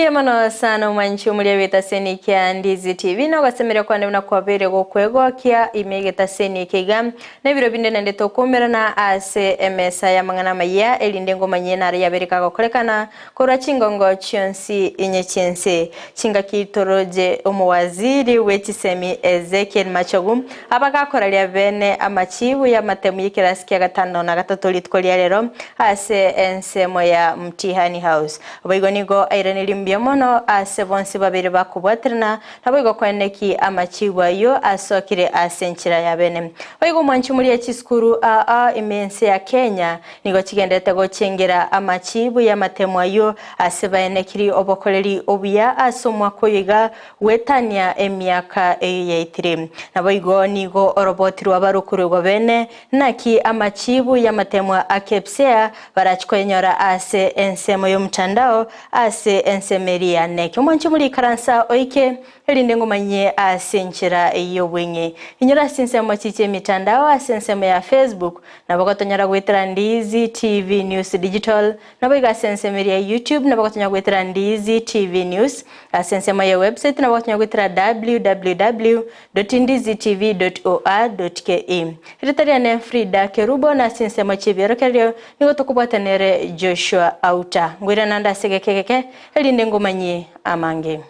Mbuya mono sana omwanchi omoria bw'etaseni kia Ndizi TV na ogosemeria kwane buna kwabeire gokwegokia ime egetaseni eke iga na ebiro binde naende tokoumerana ase emesa y'amang'ana amayia erinde ngomanyie naro yabeire kagokorekana korwa chingongo chionsi inye chi'ense. Chingaki toroche omowaziri bwe chisemi Ezekiel Machogu abagakoraria bene amachibu y'amatemu y'ekerasi kia gatano na gatato rituko ria rero ase ensemo ya Mtihani House. Boigo nigo airaneirie mbuya mono ase bonsi babere bakobwaterana, naboigo koeneki amachibu ayio asokire ase enchera ya bene. Boigo omwanchi moria chisukuru aa ime ense ya Kenya nigo chigenderete gochengera amachibu y'amatemo ayio ase baenekiri obokoreri obuya ase omwaka oyo iga gwetania emiaka eyio yaetire. Naboigo nigo oroboti rw'abarokorigwa bene Naki amachibu y'amatemwa a KPSEA barachi koyenyora ase ensemo y'omotandao ase ensemo eria ya NEC. Omwanche morikaransa oike, erinde ngomanyie ase enchera y'obweng'e. Inyora ase chinsemo chi chi'emitandao ase ensemo ya Facebook, nabo gotonyora goetera Ndizi TV News Digital, Naboigo ase ensemo eria ya YouTube nabo gotonya goetera Ndizi TV News, ase ensemo ya website nabo gotonya goetera www.ndizitv.or.ke. Erieta riane Frida Kerubo na ase ensemo chi'ebiorokererio nigo tokobwatana ere Joshua Auta. Ngoirana naende ase egeka egeke erinde ngomanyie amange.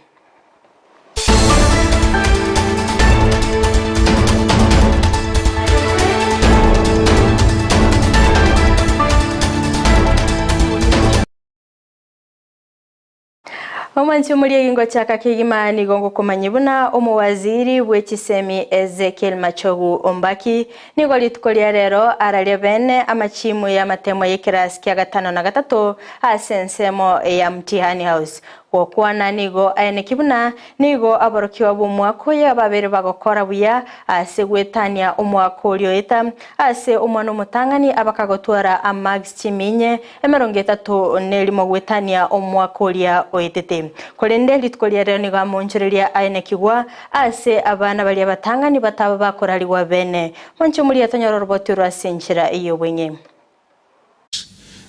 Omwanchi omoriegi ngochaka kegima nigo ngokomanyia buna omowaziri bwe chisemi Ezekiel Machogu Ombaki nigo rituko ria rero ararie bene amachimu y'amatemo y'ekerasi kia gatano na gatato ase ensemo ya Mtihani House. Gokwana nigo aeneki buna nigo aborokigwa b'omwaka oyo ababeire bagokora buya ase gwetania omwaka oria oeta, ase omwana omotang'ani abakagotwara amarks chiminye emerongo etato nerimo gwetania omwaka oria oetete. Korende rituko ria rero nigo amoonchoreria aenekigwa ase abana baria abatang'ani bataba bakorarigwa bene. Mwanche omoria tonyore oroboti orwo ase enchera y'obweng'e.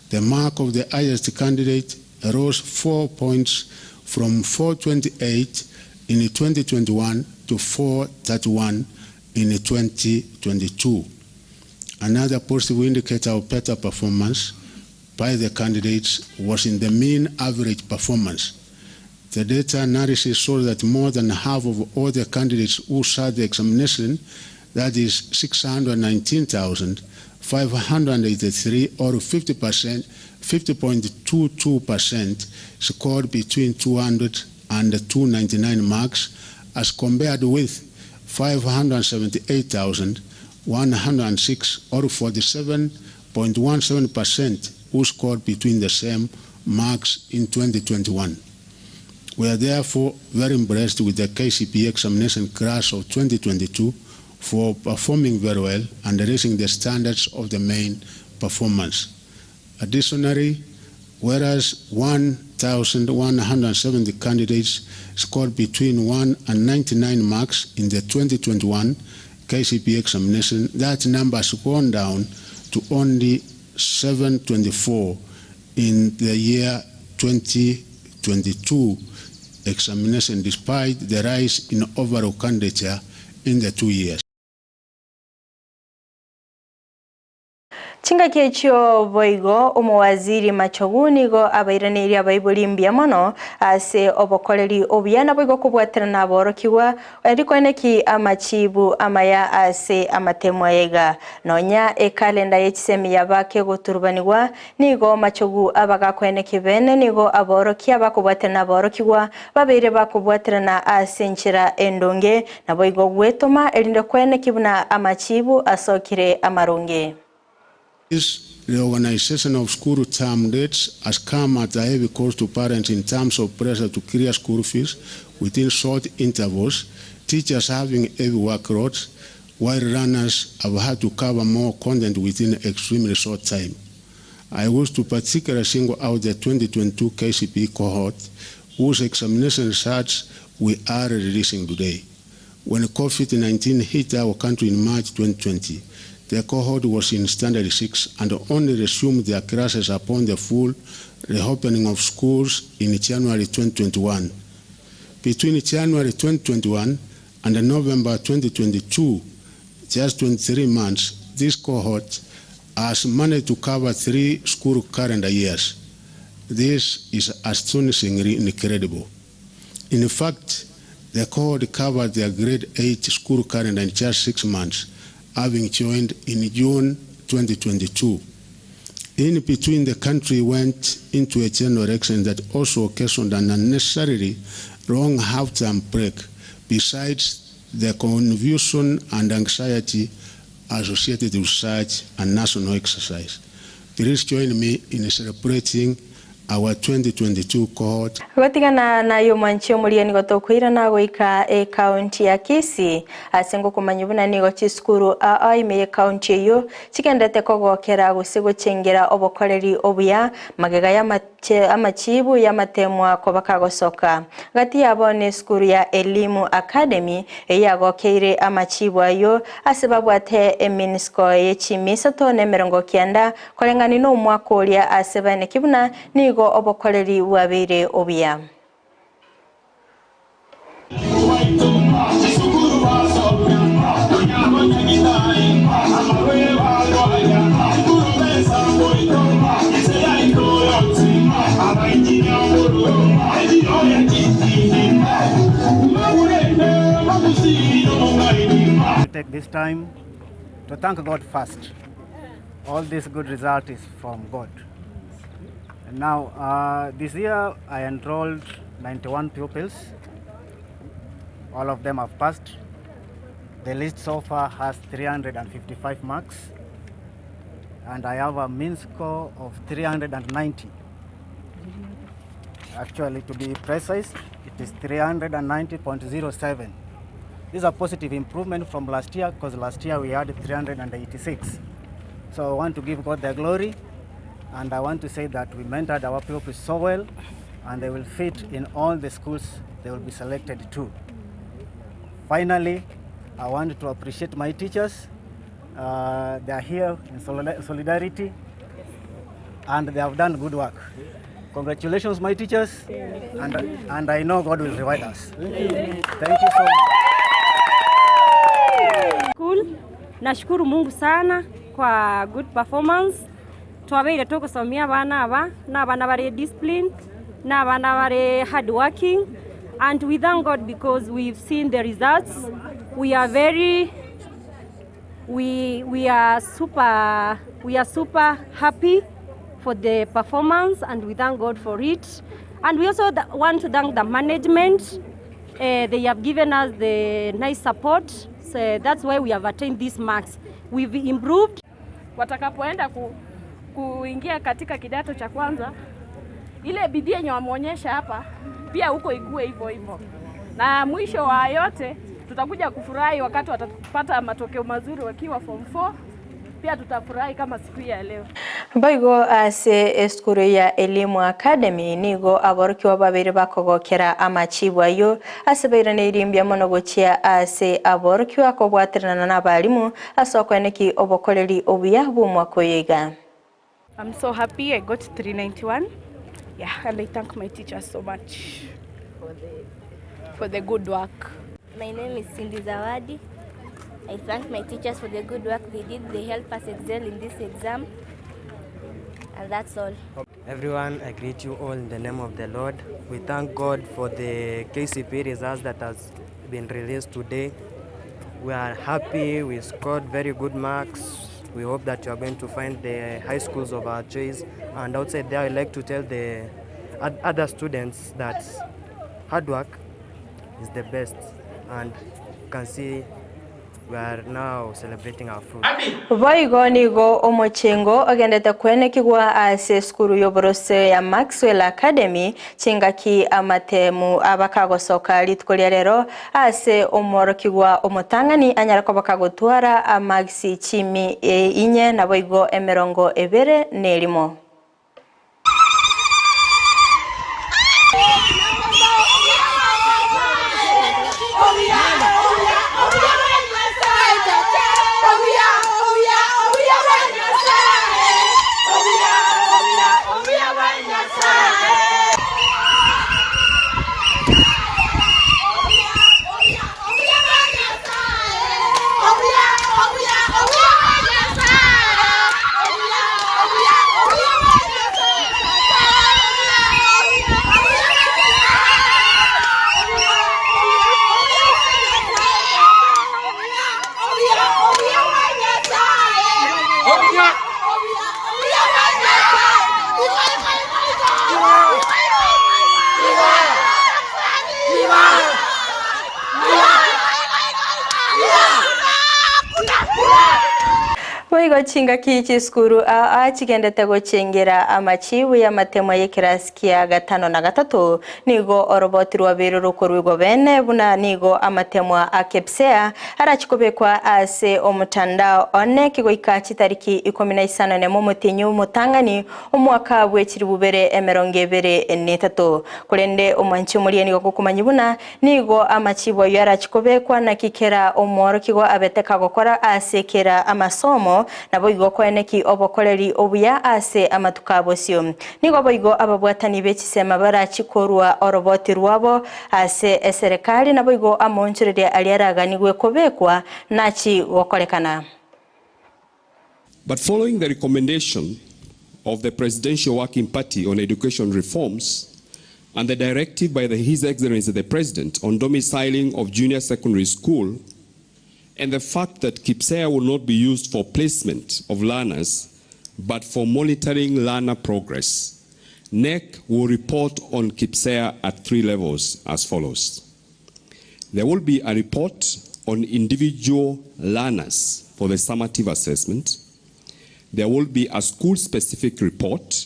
The mark of the highest candidate rose 4 points from 428 in 2021 to 431 in 2022. Another positive indicator of better performance by the candidates was in the mean average performance. The data analysis showed that more than half of all the candidates who sat the examination, that is 619,583 or 50%, 50.22% scored between 200 and 299 marks as compared with 578,106 or 47.17% who scored between the same marks in 2021. We are therefore very impressed with the KCPE examination class of 2022 for performing very well and raising the standards of the main performance. Additionally, whereas 1,170 candidates scored between 1 and 99 marks in the 2021 KCPE examination, that number has gone down to only 724 in the year 2022 examination despite the rise in overall candidature in the 2 years. Chingaki echio boigo omowaziri Machogu nigo abairaneirie abaibori mbuya mono ase obokoreri obuya naboigo kobwaterana aborokigwa Erio koeneki amachibu amaya ase amatemo aya iga. Nonya ekalenda ye chisemi yaba kegoturubanigwa, nigo machogu abagakoeneki bene nigo aborokia bakobwaterana aborokigwa babeire bakobwaterana ase enchera endonge, naboigo gwetoma erinde koeneki buna amachibu asokire amaronge. This reorganization of school term dates has come at a heavy cost to parents in terms of pressure to clear school fees within short intervals, teachers having heavy workloads, while learners have had to cover more content within extremely short time. I wish to particularly single out the 2022 KCPE cohort, whose examination results we are releasing today. When COVID-19 hit our country in March 2020, the cohort was in Standard 6 and only resumed their classes upon the full reopening of schools in January 2021. Between January 2021 and November 2022, just 23 months, this cohort has managed to cover 3 school calendar years. This is astonishingly incredible. In fact, the cohort covered their grade 8 school calendar in just 6 months, having joined in June 2022. In between, the country went into a general election that also occasioned an unnecessarily long half-term break, besides the confusion and anxiety associated with such a national exercise. Please join me in celebrating our 2022 cohort. Gotigana naye omwanchi omoria nigo tokoirana goika ekaunti ya Kisii ase ngokomanya buna nigo chisukuru aa ime y'ekaunti eyio chigendete kogokera gose gochengera obokoreri obuya magega y'amachibu y'amatemwa koba kagosoka gati yabo ne esukuru ya Elimu Academy eyagokeire amachibu ayo ase babwate emean score y'echimisato na emerongo kianda koreng'ani na omwaka oria ase baeneki buna nigo obokoreri bwabeire obuya. Take this time to thank God first. All this good result is from God. And now, this year I enrolled 91 pupils. All of them have passed. The list so far has 355 marks, and I have a mean score of 390. Actually, to be precise, it is 390.07. This is a positive improvement from last year, because last year we had 386. So I want to give God the glory, and I want to say that we mentored our pupils so well, and they will fit in all the schools they will be selected to. Finally, I want to appreciate my teachers. They are here in solidarity, and they have done good work. Congratulations, my teachers, and I know God will reward us. Thank you so much. Cool. Nashukuru Mungu sana kwa good performance. Twabeire tukusomia abana aba na abana bari disciplined na abana bari hard working, and we thank God because we've seen the results. We are very we, we are super we are super happy for the performance, and we thank God for it. And we also want to thank the management. They have given us the nice support, so that's why we have attained these marks. We've improved. Watakapoenda kuingia katika kidato cha kwanza, ile bidii yenye wameonyesha hapa pia huko ikue hivyo hivyo, na mwisho wa yote tutakuja kufurahi wakati watapata matokeo mazuri wakiwa form 4. Pia tutafurahi kama siku hii ya leo. Boigo ase esukuru ya Elimu Academy nigo aborokiwa babere bakogokera amachibu ayo ase bairaneirie mbuya mono gochia ase aborokiwa kobwaterana na abarimu ase okweneki obokoreri obuya bw'omwaka oyo iga. I'm so happy I got 391. Yeah, and I thank my teachers so much for the good work. My name is Cindy Zawadi. I thank my teachers for the good work they did. They helped us excel in this exam. And that's all. Everyone, I greet you all in the name of the Lord. We thank God for the KCPE results that has been released today. We are happy, we scored very good marks. We hope that you are going to find the high schools of our choice. And outside there, I like to tell the other students that hard work is the best. And you can see we are now celebrating our fruit. Boigo nigo omochengo ogendete kwenekigwa ase esukuru y'oborose ya Maxwell Academy chingaki amatemu abakagosoka rituko ria rero ase omworokigwa omotang'ani anyara koba kagotwara amagisi chimi inye na boigo 21. Naboigo chingaki chisukuru aa chigendete gochengera amachibu y'amatemwa y'ekerasi kia gatano na gatato, nigo oroboti rwabeire rokoruegwa bene buna nigo amatemwa a KPSEA arachi kobekwa ase omotandao one kegoika chitariki ikomi na isano nemo omotienyi omotang'ani omwaka bwe chilifu bibere emerongo ebere netato. Korende omwanchi omoria nigo agokomanyia buna Nigo amachibu ayio arache kobekwa, naki kera omworokigwa abete kagokora ase kera amasomo, naboigo koeneki obokoreri obuya ase amatuko a bosio. Nigo boigo ababwatani be chisema barachi korua oroboti rwabo ase eserekari, naboigo amoonchoreria aria araganigwe kobekwa nachi gokorekana. But following the recommendation of the Presidential Working Party on Education Reforms and the directive by the His Excellency the President on domiciling of junior secondary school and the fact that KPSEA will not be used for placement of learners but for monitoring learner progress, KNEC will report on KPSEA at three levels as follows. There will be a report on individual learners for the summative assessment. There will be a school-specific report,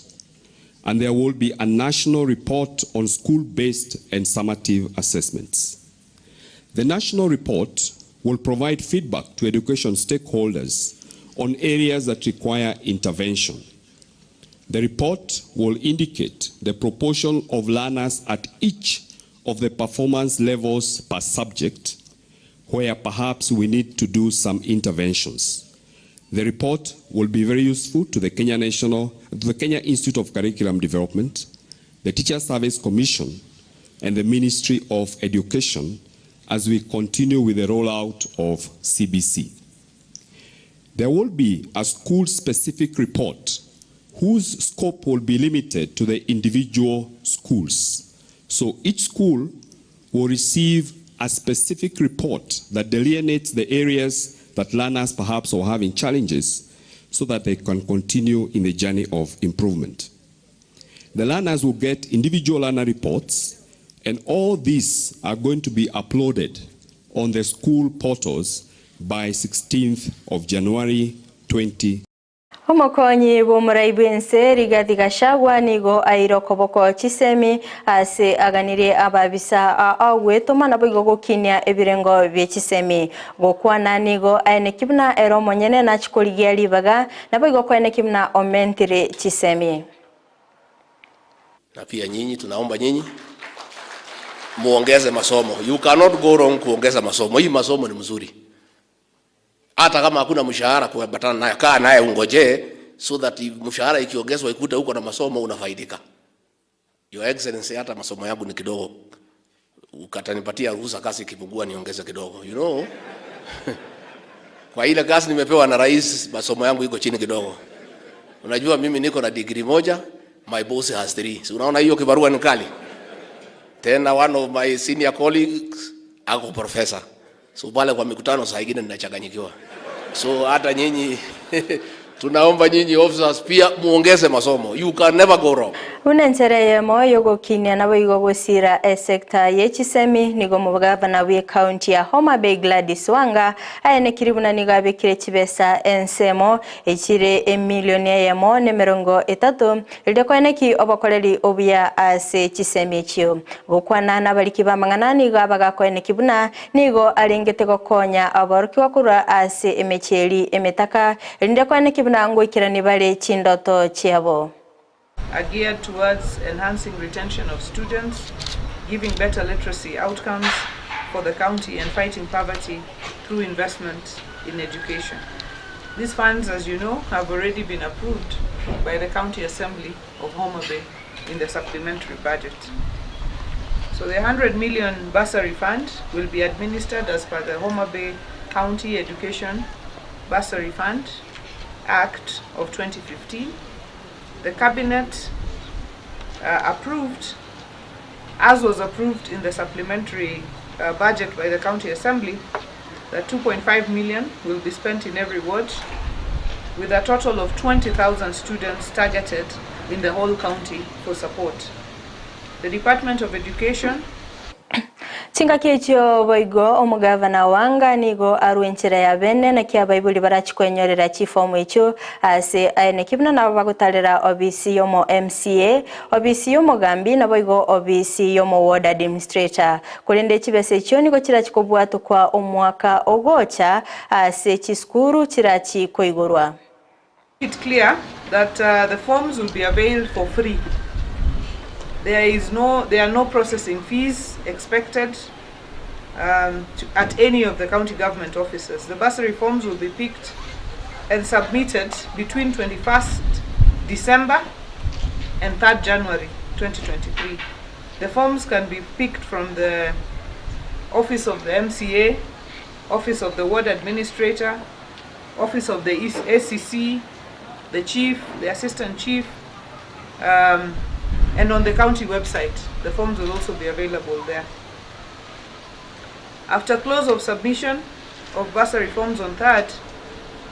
and there will be a national report on school-based and summative assessments. The national report will provide feedback to education stakeholders on areas that require intervention. The report will indicate the proportion of learners at each of the performance levels per subject where perhaps we need to do some interventions. The report will be very useful to the Kenya National, to the Kenya Institute of Curriculum Development, the Teacher Service Commission, and the Ministry of Education as we continue with the rollout of CBC. There will be a school-specific report whose scope will be limited to the individual schools. So each school will receive a specific report that delineates the areas that learners perhaps are having challenges so that they can continue in the journey of improvement. The learners will get individual learner reports, and all these are going to be uploaded on the school portals by 16th of January 20. Omokonyi bw'omorai bw'ense Rigathi Gachagua nigo aire okoboko chisemi ase aganirie ababisa ogwetoma naboigo gokinia ebirengo bie chisemi. Gokwana nigo aeneki buna ere omonyene nachi korigia ribaga naboigo koeneki buna omentire chisemi. Na pia nyinyi tunaomba nyinyi muongeze masomo. You cannot go wrong kuongeza masomo. Hii masomo ni mzuri. Hata kama hakuna mshahara kuambatana nayo, kaa naye ungojee so that mshahara ikiongezwa ikute huko na masomo unafaidika. Your Excellency, hata masomo yangu ni kidogo, ukatanipatia ruhusa kazi ikipungua niongeze kidogo, you know. Kwa ile kazi nimepewa na rais, masomo yangu iko chini kidogo. Unajua mimi niko na degree moja, my boss has three. So unaona hiyo kibarua ni kali. Tena one of my senior colleagues ako professor. So pale kwa mikutano saa ingine ninachanganyikiwa. So hata nyinyi tunaomba nyinyi officers pia muongeze masomo. You can never go wrong. Buna enchera eyemo y'ogokinia naboigo gosira esecta ye chisemi, nigo omogavana bw'ecounty ya Homa Bay Gladys Wanga aenekiri buna nigo abekire chibesa ensemo echire emilioni eyemo nemerongo etato erio koeneki obokoreri obuya ase chisemi echio. Gokwana nabariki b'amang'ana nigo abagakoeneki buna nigo arengete gokonya aborokigwa korwa ase emechieri emetaka erinde koeneki buna ngoikerani bare chindoto chiabo. Are geared towards enhancing retention of students, giving better literacy outcomes for the county and fighting poverty through investment in education. These funds, as you know, have already been approved by the County Assembly of Homa Bay in the supplementary budget. So the 100 million bursary fund will be administered as per the Homa Bay County Education Bursary Fund Act of 2015. The Cabinet approved, as was approved in the supplementary budget by the County Assembly, that 2.5 million will be spent in every ward, with a total of 20,000 students targeted in the whole county for support. The Department of Education. Chingaki echio boigo omogavana Wanga nigo arwe enchera ya bene naki abaibori barachi kwenyorera chifomu echio ase aeneki buna nabo bagotarera obisi yomo MCA, obisi yomogambi naboigo obisi yomo ward administrator. Korende chibesa echio nigo chirachi kobwatokwa omwaka ogocha ase chisukuru chirachi koigorwa. It clear that uh, the forms will be availed for free. There is no, there are no processing fees expected um, to, at any of the county government offices. The bursary forms will be picked and submitted between 21st December and 3rd January 2023. The forms can be picked from the office of the MCA, office of the ward administrator, office of the ACC, the chief, the assistant chief, um, and on the county website. The forms will also be available there. After close of submission of bursary forms on 3rd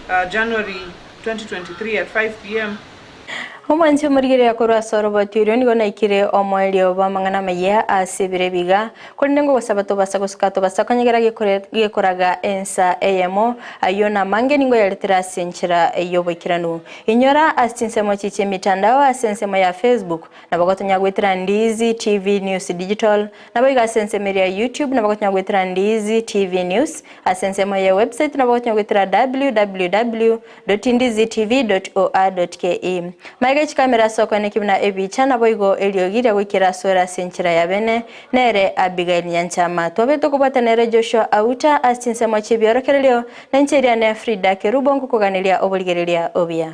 uh, January 2023 at 5 p.m., Omwanchi omorigereria korwa ase oroboti oria nigo naikire omoerio bw'amang'ana amaya ase ebiro ebiga, korende ngogosaba tobasa gosuka tobasa konyegera gekoraga ensa eyemo, ayio namange nigo yaretire ase enchera y'oboikeranu. Inyora ase chinsemo echi chi'emitandao ase ensemo ya Facebook, nabo gotonya goetera Ndizi TV News Digital, Naboigo ase ensemo eria ya YouTube nabo gotonya goetera Ndizi TV News, ase ensemo ye website nabo gotonya goetera www.ndizitv.or.ke. Magega chikamera ase okoeneki buna ebicha naboigo eriogi ria goikera asore ase enchera ya bene nere Abigail Nyanchama. Twabete tokobwata nere Joshua Auta ase chinsemo chi'ebiorokererio, na inche eria ne Frida Kerubo nkokoganeria oborigereria obuya.